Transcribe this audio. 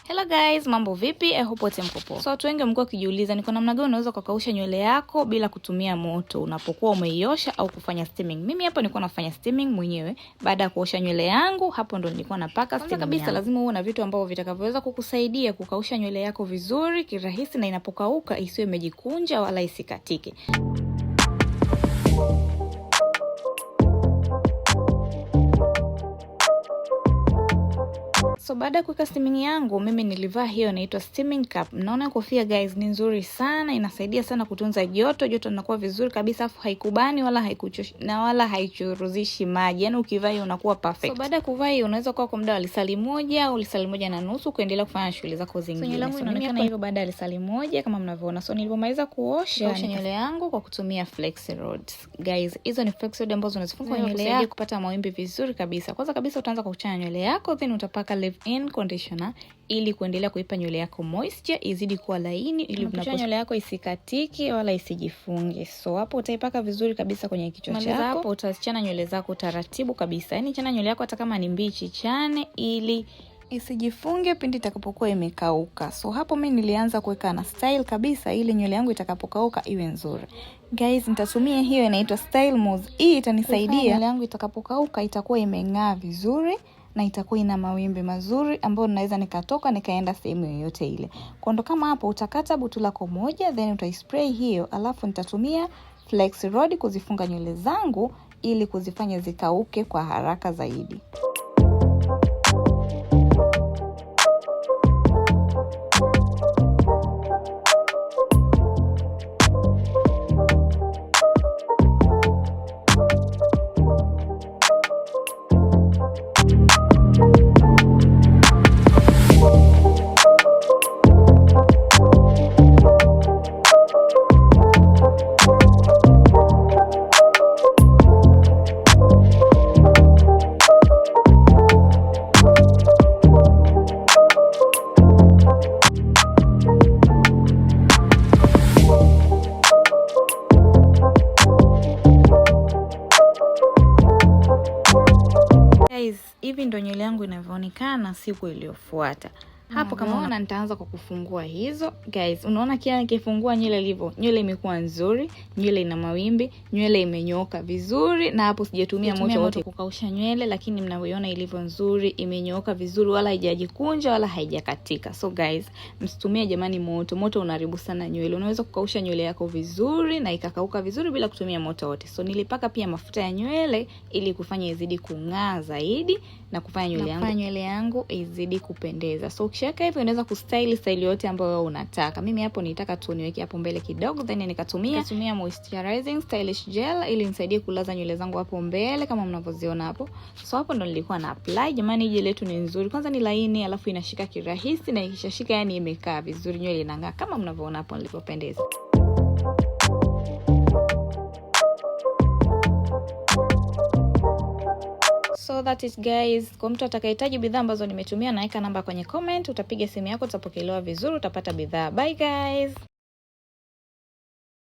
Hello guys, mambo vipi? I hope wote mko poa. So watu wengi wamekuwa wakijiuliza ni kwa namna gani unaweza kukausha nywele yako bila kutumia moto unapokuwa umeiosha au kufanya steaming. Mimi hapa nilikuwa nafanya steaming mwenyewe baada ya kuosha nywele yangu, hapo ndo nilikuwa napaka steaming kabisa. Lazima uwe na vitu ambavyo vitakavyoweza kukusaidia kukausha nywele yako vizuri kirahisi, na inapokauka isiwe imejikunja wala isikatike. So baada ya kuweka steaming yangu, mimi nilivaa hiyo inaitwa steaming cap. Mnaona kofia guys ni nzuri sana, inasaidia sana kutunza joto, joto linakuwa vizuri kabisa, afu haikubani wala haikuchoshi na wala haichuruzishi maji. Yaani ukivaa hiyo unakuwa perfect. So baada ya kuvaa hiyo unaweza kuwa kwa muda wa lisaa moja au lisaa moja na nusu kuendelea kufanya shughuli zako zingine. So nywele yangu inaonekana hivyo baada ya lisaa moja kama mnavyoona. So nilipomaliza kuosha nywele yangu kwa kutumia flexi rods. Guys, hizo ni flexi rods ambazo unazifunga kwenye nywele yako kupata mawimbi vizuri kabisa. Kwanza kabisa utaanza kwa kuchana nywele yako, then utapaka leave in conditioner ili kuendelea kuipa nywele yako moisture izidi kuwa laini, ili unapochana nywele yako isikatike wala isijifunge. So hapo utaipaka vizuri kabisa kwenye kichwa chako. Hapo utachana nywele zako taratibu kabisa, yaani chana nywele yako hata kama ni mbichi, chane ili isijifunge pindi itakapokuwa imekauka. So hapo mimi nilianza kuweka na style kabisa ili nywele yangu itakapokauka iwe nzuri. Guys, nitatumia hiyo inaitwa Style Mousse. Hii itanisaidia nywele yangu itakapokauka itakuwa imeng'aa vizuri na itakuwa ina mawimbi mazuri ambayo naweza nikatoka nikaenda sehemu yoyote ile. Kwa ndo kama hapo utakata butu lako moja, then utaispray hiyo, alafu nitatumia flexi rod kuzifunga nywele zangu ili kuzifanya zikauke kwa haraka zaidi. Guys, hivi ndo nywele yangu inavyoonekana siku iliyofuata. Hapo kama unaona, nitaanza kwa kufungua hizo. Guys, unaona kila nikifungua nywele ilivyo, nywele imekuwa nzuri, nywele ina mawimbi, nywele imenyooka vizuri, na hapo sijatumia moto wote kukausha nywele, lakini mnavyoiona ilivyo nzuri, imenyooka vizuri, wala haijajikunja wala haijakatika. So guys, msitumie jamani moto, moto unaharibu sana nywele. Unaweza kukausha nywele yako vizuri na ikakauka vizuri bila kutumia moto wote. So nilipaka pia mafuta ya nywele ili kufanya izidi kung'aa zaidi na kufanya nywele yangu izidi kupendeza. So ukishaweka hivyo unaweza kustyle style yote ambayo wewe unataka. Mimi hapo nitaka tu niweke hapo mbele kidogo, then nikatumia moisturizing stylish gel ili nisaidie kulaza nywele zangu hapo mbele kama mnavyoziona hapo. So hapo ndo nilikuwa na apply. Jamani, gel letu ni nzuri. Kwanza ni laini, alafu inashika kirahisi na ikishashika yani imekaa vizuri, nywele inang'aa kama mnavyoona hapo nilipopendeza. So that is guys, kwa mtu atakayehitaji bidhaa ambazo nimetumia naweka namba kwenye comment, utapiga simu yako, utapokelewa vizuri, utapata bidhaa. Bye guys.